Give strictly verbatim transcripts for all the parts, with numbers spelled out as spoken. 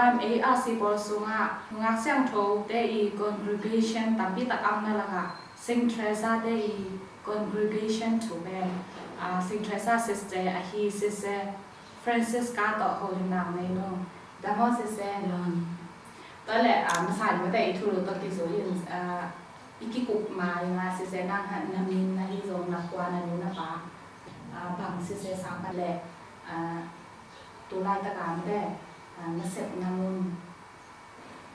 Ei a si pawl sungah nungak siangthote i congregation tampi tak a omna lakah Saint Teresa te i congregation thu pen, ah, Saint Teresa sister ahi Sister Francisca tawh holimna nei no. Dam aw Sister. Dam. Tua leh, ah, masa in mate i thulu tawh kizui in, ah, i kikup ma in a Sister nang na min na hi zong na kua na nu na pa, ah, bang Sister sang pan leh, ah, tu laitak a mate, ah, na sepna mun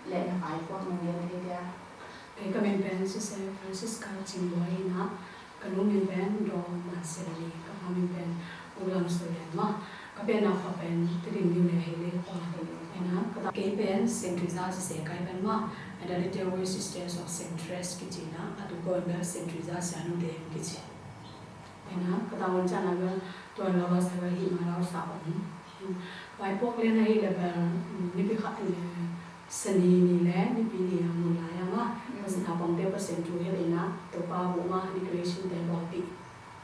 le na vaipuak nong gen thei dia? Kei ka min pen Sister Francisca Cing Bawi hi a, ka nu min pen Daw Man Sian Li, ka pa min pen U Lam Soi Lian maw. Ka pianna khua pen Tedim New Delhi le khua hi a, ka ta kei pen Saint Teresa Sister kai pen maw, Adelaide Way Sisters of Saint Teresa kici a, a tu ko bel Saint Teresa Sianu Deng kici. Ena, ka tawn cana bel, tua lo lo sa bel hi ma lo sa om. Vaipuak lian ahi le bel, nipi khat le, Sani ni le, nipi ni a mun lai a ma. Mm. Ka sina pang te Pasian thu hel ina, Topa bu ma, ni creation te bawlpi.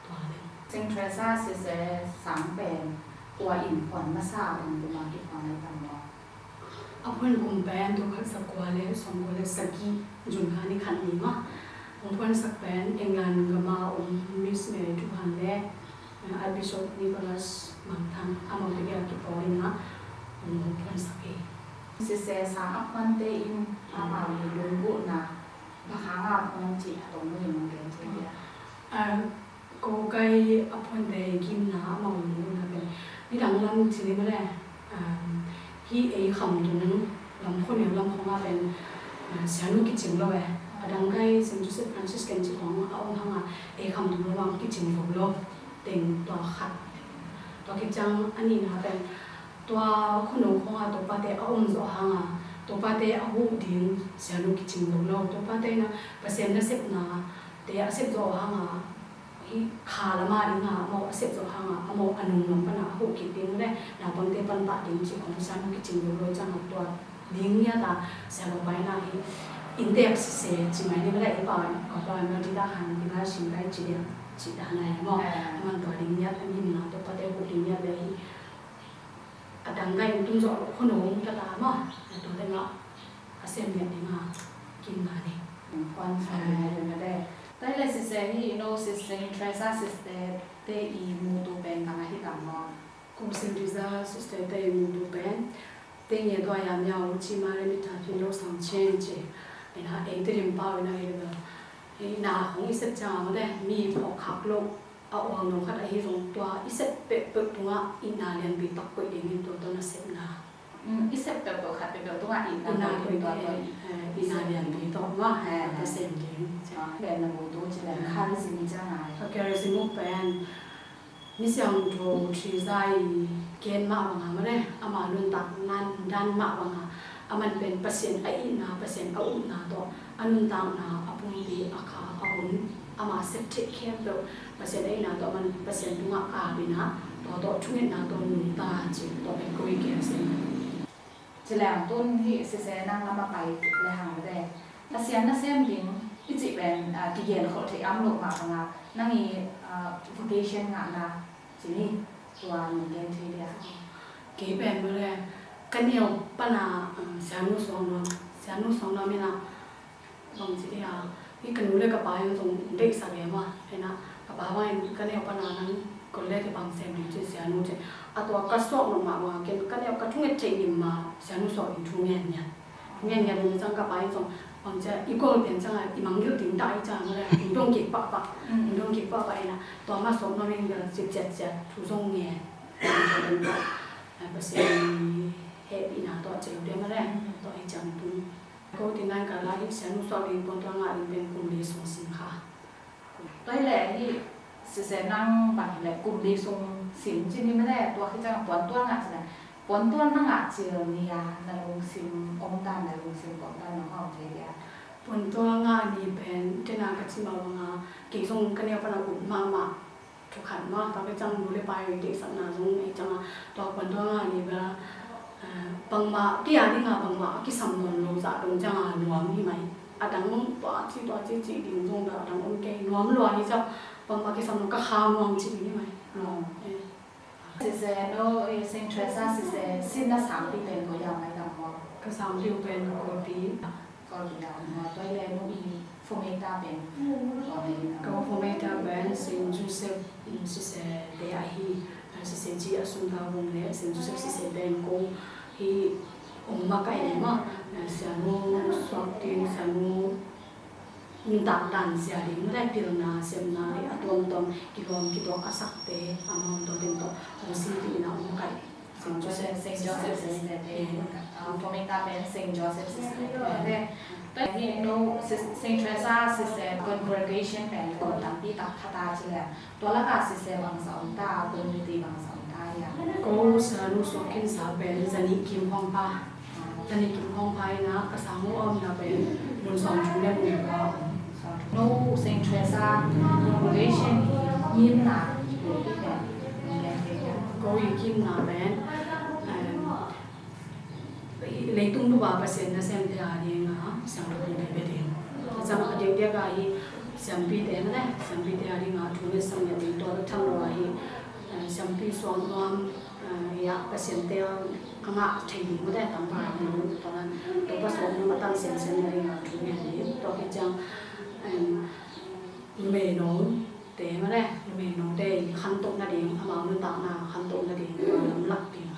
Tua le. Saint Teresa Sister sang pen, kua in phuan masa pen, kuma kiphuan ai tam maw? A phuan kum pen tul khat za kua le sawm kua le sagih June kha ni khat ni maw. Hong phuansak pen England gam a om Miss Mary Thu Han le, eh, Archbishop Nicholas Mang Thang amau te kiang kipawl in a hong phuansak hi. Sister sang a phuante in amau i lunggulhna bang hang a phuan cih a tawm lo in hong gen thei dia? Ah, Ko kai a phuante gimna amau lunggulhna pen nidang lam ci ni mah le, um, hih ei Khamtung lam, Khuamial lam khawng ah pen, uh, sianu kicing lo e. A dang kai Saint Joseph Franciscan ci khawng a om hang a, ei Khamtung lam ah kicing lo lo teng tua khat. Tua khit ciang a nihna pen tua khuano khawng ah Topate a om zawh hang a, Topate a huh ding sianu kicing lo lo. Topate na Pasian nasepnate a sep zawh hang a, hih kha lam a ding a amau a sep zawh hang a, amau a nung lam pan a a huh kik ding le naupangte pan pah ding cih khawng sianu kicing lo lo ciang a tua ding ngiat a, siapa in a hih inntek sese ci mai ni mah le, i pa, ka pa in a ding dak han ding a sing kai ci ding ci dan a hi maw. Eh. Aman tua ding ngiat a ngimna Topate huh ding ngiat le hih a dang gai tung zawh lo khuano hong ta ta maw. Tua le ngah a sem ngiat ding a kim na ni. Khuan sa ni na le. Tua le Sister hi no Sister Teresa Sister te i mutu pen bang a hi tam maw? Kum Saint Teresa Sister te i mutu pen te nge tua ya miau ci ma le mi ta phin lo sang chen ci. Ina ei te lim pau ina hi le. Ina hong i sep ciang a le mi phawk khak lo. A awlnawm khat ahi zong tua i sep peuhpeuh tungah itna lianpi tak koih dingin tua tawh nasepna. Mm, i sep peuhpeuh khat peuhpeuh tungah itna koih ding tua tawh. Eh, itna lianpi tawh mah, eh, ka sem ding. Ah, pen na mutu ci le, eh, khan zing ciang ai. Ka kere zing uh pen Misiangtho Teresa i gen mah bangah mah le, ama nuntak nan dan mah bangah, aman pen Pasian a itna, Pasian a upna tawh a nuntakna a pumpi a kha a hun ama sep theih khempeuh Pasian a itna tawh aman Pasian tungah ap ina, tua tawh thungetna tawh nungta ci tawh pen ko i gen sem. Ci leng tun hih Sister nang lam a pai le hang le Pasian nasem ding i cih pen, ah, kigen khol theih a om lo mah bangah nang i, ah, vocation ngahna ci ni tua nong gen thei dia? Kei pen mah le ka neu pan a, ah, sianu suang nuam, sianu suang nuam ina bang ci dia, hi ka nu le ka pa in zong deihsak e mah, ina ka pa bangin ka neu pan a nang kol le te bang sem ding ci sianu ci. A tua ka suak nop mah bangah ken ka neu ka thunget theih nim mah sianu suak ding thu ngen ngiat. Ngen ngiat ding ciang ka pa in zong bang ci a i gol pian ciang a i mangngilh ding dah i ciang a le hong dong kik pahpah. Mm. Hong dong kik pahpah ina tua mah suak nuam in bel ci ciatciat thu zong ngen. Pasian hehpihna tawh ci lo dia mah le. Mm. Tua hi ciang tung. Ko ti nai ka la hi sianu suak ding puantual ngah ding pen kum li sung sim kha. Tua hi leh hi Sister nang bang hi leh kum li sung sim ci ni mah le tua hi ciang puantual ngah ci leh puantual na ngah cil ni a na lungsim om dan na lungsim pom dan nong hawm thei dia? Puantual ngah ni pen tena ka ci mah bangah kei zong ka neu pan a ut mahmah. Thu khat mah, tua ka ciang nu le pa i deihsakna zong ei ciang a, tua puantual ngah ni bel, eh, bangmah, kei a ding a bangmah a kisam nawn lo zah dong ciang a nuam hi mai. A dang tua ci, tua ci, ci ding zong bel a dang om kei, nuam lua hi ciang, bangmah kisam lo ka kha muang ci hi mai. Nuam, eh. Sister no, eh, Saint Teresa Sister, sinna sangpi pen ko ya mai dang maw? Ka sangpiu pen Kawlpi. Kawlpi a om maw, tua hi leh nu i formator pen? Ka formator pen Saint Joseph, um, sisete ahi, uh, sise ci a sum ta vong leh Saint Joseph sisete in ko hi om makaih leh maw, uh, sianu suak ding, sianu nuntak dan zia ding, mate pilna, siamna leh a tuamtuam kilawm kituak a sakte, amau tua teng tawh hong sim ding in a om makaih. Saint Joseph, Saint Joseph sisete. Formator pen Saint Joseph sisete. Tua hi no Saint Teresa sise congregation pen ko tampi tak pha ta ci leh, tua laka sise bangzah om ta, community bangzah om ta hia? Ko sianu suak khinsa pen Zani Kim Hong Pha. Zani Kim Hong Pha in a, ka sang uh a omna pen mun sawmthum leh mun kua. No Saint Teresa congregation i ngimna pen? Ko i ngimna pen, em, leitung bup a Pasian nasemte a ding a siangtho pumpi pia ding. Zang a diakdiak a hi siampite, mate siampite a ding a thungetsak ngiat ding, tua bek tham lo a hi, eh, siampi suak nuam, eh, ya Pasian tel a ngah thei ding, mate tampa a ding, tua nan Topa suak nuam a tan siansian a ding a thunget ding. Tua khit ciang, em, numei no te, mate numei note i khantoh nading, amau nuntakna khantoh nading, lamlak ding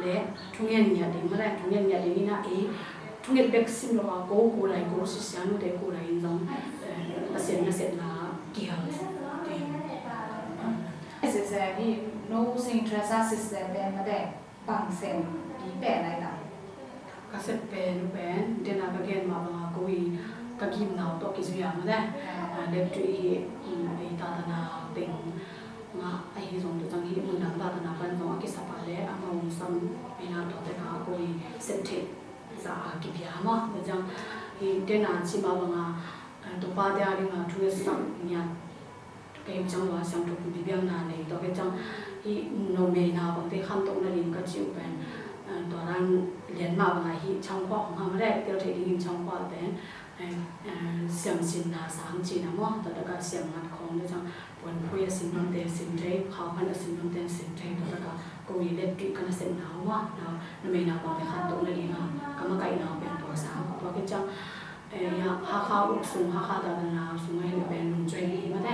leh thungen ngiat ding, mate thungen ngiat ding in a, ei thunget bek sim lo a, ko kulai, ko sisanute kulai in zong, eh, Pasian nasepna kihel ding. Sise, hi no Saint Teresa sise pen, mate bang sem pi pen ai ta? Ka sep pen uh pen, den a ka gen mah bang a ko i ka ngimna uh tawh kizui a, mate, ah, leptui hi, um, ei tatana teng ngah ahi zong, tua ciang hi mun dang tatana pan zong a kisap a leh amau hong sam in a, tua teng a ko i sep theih zah a kipia maw. Tua ciang hi den a ci mah bang a, ah, Topate a ding a thungetsak ngiat ka hi uh ciang lua, siangtho pumpi biakna nei, tua khit ciang hi numei naupangte khantoh nading ka ci uh pen, eh, tua dan lian mah bang a hi Changkhua hong ham leh tel theih ding in, Changkhua pen, eh, eh, siamsinna sang cihna maw, tua tak a siamngat khawng, tua ciang puanphui a sim nuamte sim thei, khauphan a sim nuamte sim thei, tua tak a ko i leptui ka nasepna uh maw, numei naupangte khantoh nading a ka makaihna uh pen tua sang. Tua khit ciang Eh, ya, Hakha uk sung, Hakha tatana sung ahih leh pen Lungcuaipi, mate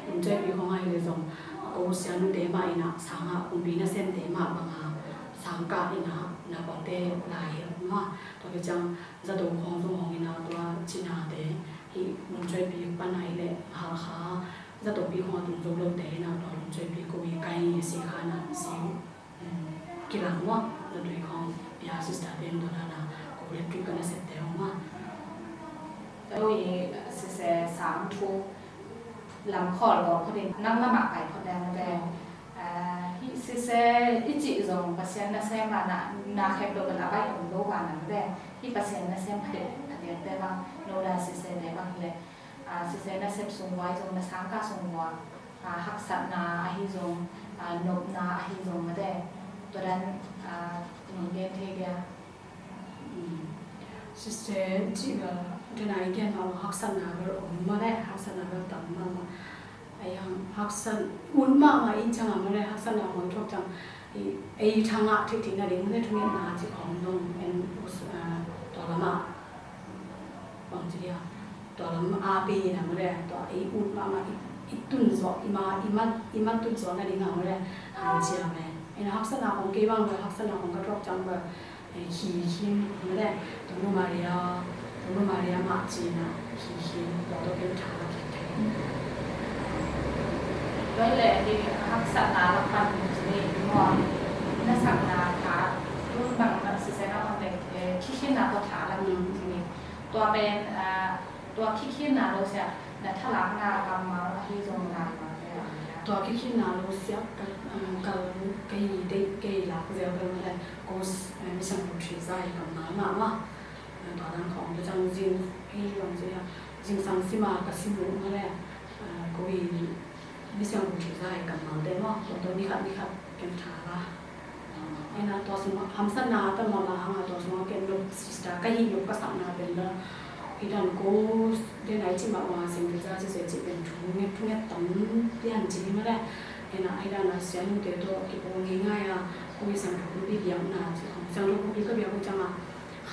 Lungcuaipi khawng ahih leh zong ko sianute mah in a, sang a kumpi nasemte mah bang a sang kah in a, naupangte lai hi maw. Tua khit ciang zato khawng zong hong in a, tua cinate hi Lungcuaipi pan ahih leh Hakha, zatopi khawng a tung zo lote in a, tua Lungcuaipi ko i kai ngi si kha na si kilang maw, na tui khawng pia sister te in tua dan a ko leptui ka nasepte hong maw. Tua i sise sang thu lam khawl bawl phot in, nang lamah pai phot leng, mate. Ah, hi sise i cih zong Pasian nasem a na, na khek lo bel a bai om lo bang a, mate. Hi Pasian nasem phadek phadekte bang, no la sisete bang hi leh, ah, sise nasep sung ua i zong, na sang kah sung ua, ah, haksatna ahi zong, ah, nopna ahi zong, mate, tua dan, ah, nong gen thei dia? Sise cih bel, den a i gen mah bang haksatna bel om, mate, haksatna bel tam mahmah. Ei hang haksat ut mahmah i ciang a, mate, haksatna hong thuak ciang, ei, ei thangah theihtheih nading, mate, thungetna cih khawng dong en, ah, tua lamah bang ci dia, tua lam a pi na, mate, tua ei ut mahmah i, i tun zawh, i ma, i mat, i mat tun zawh nading a, mate, hang ciam e. En haksatna khawng kei bang, mate, haksatna khawng ka thuak ciang bel, eh, khi khin, mate, Tungnu Maria, Tungnu Maria mah cihna khi khin, tua tawh ken tha la kik thei. Tua hi leh hi haksatna lak pan ci ni maw, na sakna tha, tun bang, bang sise na bang leh, eh, khi khinna tawh tha la kik ci ni. Tua pen, ah, tua khi khinna lo sia, na thalakna kammal ahi zong lai mah te. Tua khi khinna lo sia ka, ah, ka, ka hi deih, ka hi lak zel bel, mate, ko, eh, Misiangtho Teresa i kammal mah mah. Eh, tua dan khawng, tua ciang zing, hi bang ci a, zingsang sim a ka sim uh, mate, eh, ko i Misiangtho Teresa i kammalte maw, tua tua ni khat ni khat ken tha la. Ina tua sungah hamsatna a tam mahmah hang a, tua sungah ken nop, sister ka hih nop ka sakna pen la, hi dan ko, den a i cih mah bang a Saint Teresa sise cih pen thunget, thunget tam pian ci hi, mate. Ina hi dan a sianute tawh kipawl ngeingai a, ko i siangtho pumpi biakna cih khawng, siangtho pumpi ka biak uh ciang a,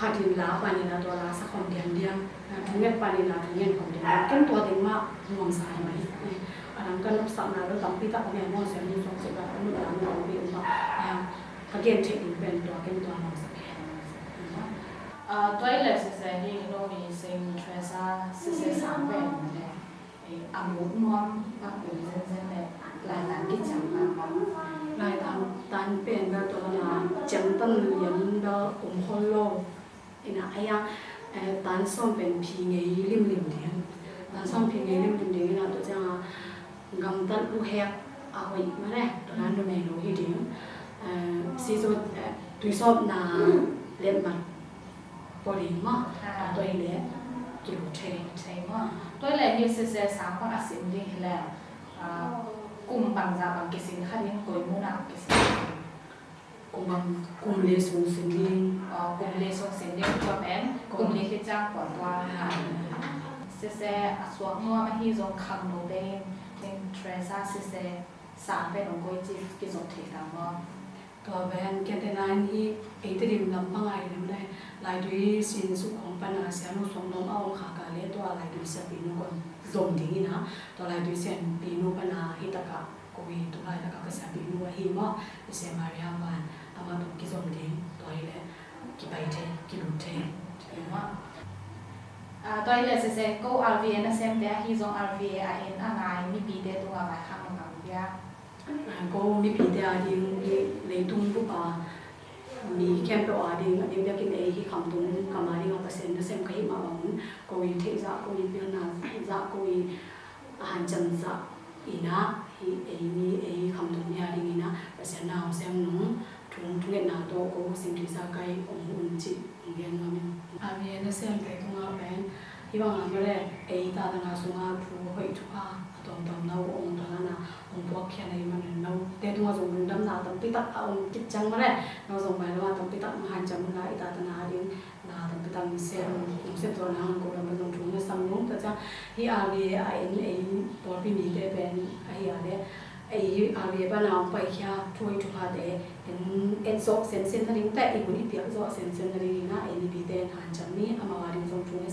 Khat in la pan in a tua la sa khawm diamdiam, thunget pan in a thungen khawm diamdiam. Ken tua ding mah nuamsa hi mai. A dang ka nopsakna lo tampi tak om hi a, nuamsa nuamsa ka nuamsa nuamsa om hi a. Ka gen theih ding pen tua, ken tua nuamsa hi. Tua i le sese hi no mi sing Teresa sese sang pen le. A mut nuam bang pen zenzen le laitan kiciam bang bang. Laitan, tan pen bel tua na ciamtan lian bel om khol lo. Ina a yang, eh, tan sawm pen phi ngei limlim ding. Tan sawm phi ngei limlim ding ina tua ciang a gamtat luhek a hoih mah le tua na numei lo hi ding. Eh, si zo, eh, tuisawpna letmat pua ding maw. Ah. Tua hi leh kilu thei. Thei maw. Tua hi leh hi sese sang bang a sin ding hi leh, ah, kum bangzah bang kisin kha ding, koi mun ah kisin? Kum bang, kum le sung sin ding. Ah, kum le sung sin ding tua pen kum li khit ciang pua tua. Ah. Sese a suak nuam ahi zong khangnote in Teresa sese sang pen ong koi ci kizop thei ta maw? Tua pen ken te nai hi, ei Tedim lampang a hi lem le, Laitui sin suk khong pan a sianu suak nuam a om khak a le tua Laitui siapinu kon zom ding ina, tua Laitui siapinu pan a hi tak a ko i tu laitak a ka siapinu ahi maw, i Sia Maria Van, amah tawh kizom ding, tua hi le kipai thei, kilut thei. Thei maw. Ah, tua hi le sese ko R V A nasemte ahi zong R V A a en a ngai mipite tungah vaikhak nong pia. Ko mipite a ding hi, leitung bup a mi khempeuh a ding, a ding biakinn ei hi Khamtung kam a ding a Pasian nasem ka hih mah bangun, ko i theih zah, ko i pilna zah, ko i hanciam zah ina, hi ei mi, ei Khamtung mi a ding ina Pasian na hong sem nung, thu, thungetna tawh ko singkisa kai ong hun cih ong gen nuam ing. A mi nasemte tungah pen hih bang a mah le ei tatana sunga thu hoih thupha a tuamtuam no ong tuanana ong puakkhia na hih manin note tungah zong lungdamna tampi tak a om kik ciang mah le no zong mailam a tampi tak hanciam unla i tatana a ding na tampi tak ong sem, ong sem zawhna hang ko lam zong thu na sam nung ta ciang hih R V A a en ei pawlpi mite pen ahi a le ei hi R V A pan a ong paikhia thu hoih thuphate en, en zawh semsem nading teh i hun i piak zawh semsem nading ina ei mipite en hanciam ni amau a ding zong thu na